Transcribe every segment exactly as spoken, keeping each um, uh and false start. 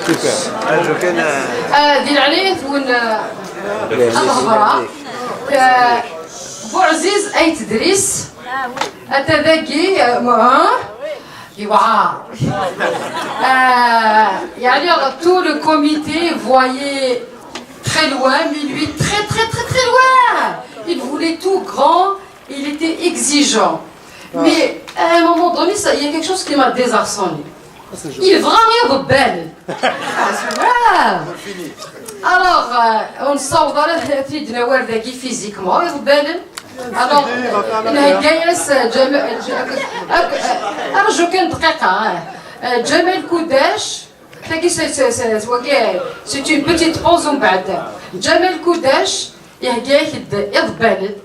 Super. Di leɛnaya-twen, ad hedreɣ. Buɛziz Ayt Dris, ata dagi, yewɛer. Yeɛni, tout le comité voyait très loin, mais lui très très très très loin. Il voulait tout grand, il était exigeant. Mais à un moment donné, ça, il y a quelque chose qui m'a désarçonné. Yebɣa iḍebbalen. Alors, ur nessaweḍ ara ad t-id-nawi ar dagi physiquement, iḍebbalen. Alors, nhegga-yas Ǧamal, arju kan dqiqa. Ǧamal Kudac, tagi, c'est une petite pause, umbeɛd. Ǧamal Kudac ihegga-yak-d iḍebbalen.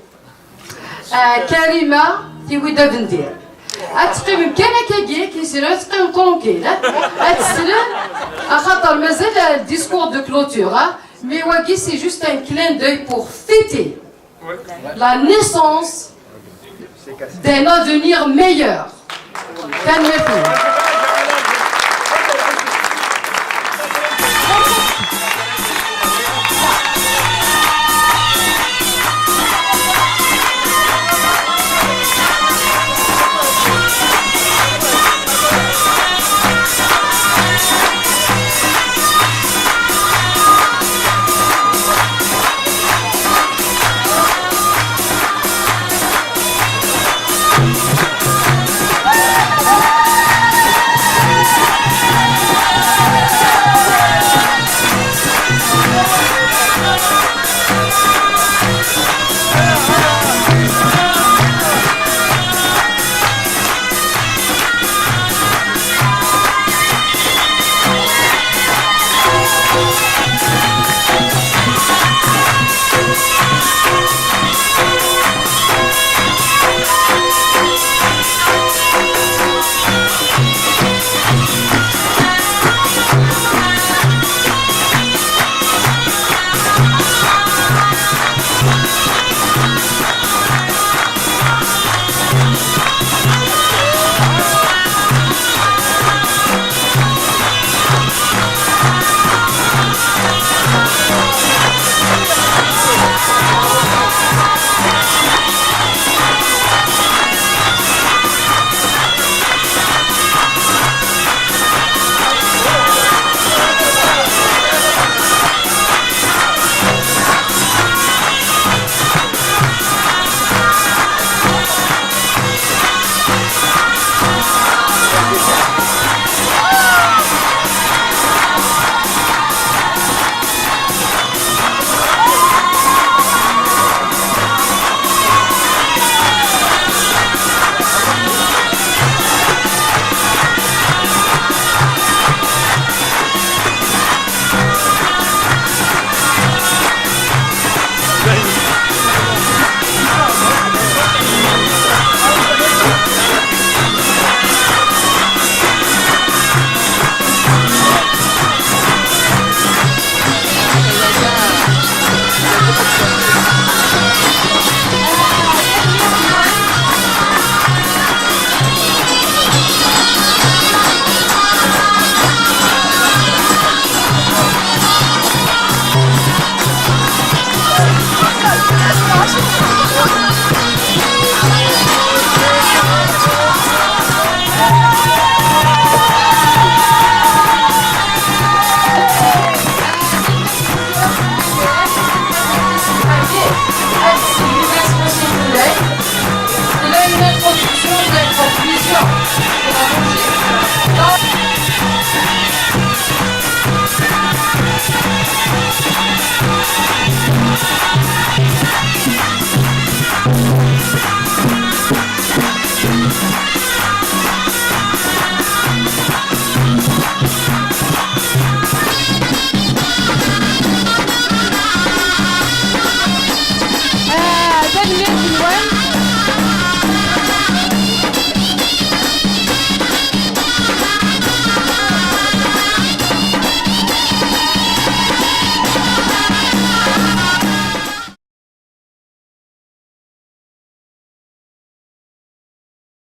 Karima tiwi-d abendir. Ad teqqimem kan akkagi, akin sinon ad teqqimem tranquille. Ad teslem, axaṭer mazal le discours de clôture, mais wagi c'est juste un clin d'œil pour fêter la naissance d'un avenir meilleur. Tanemmirt-nwen.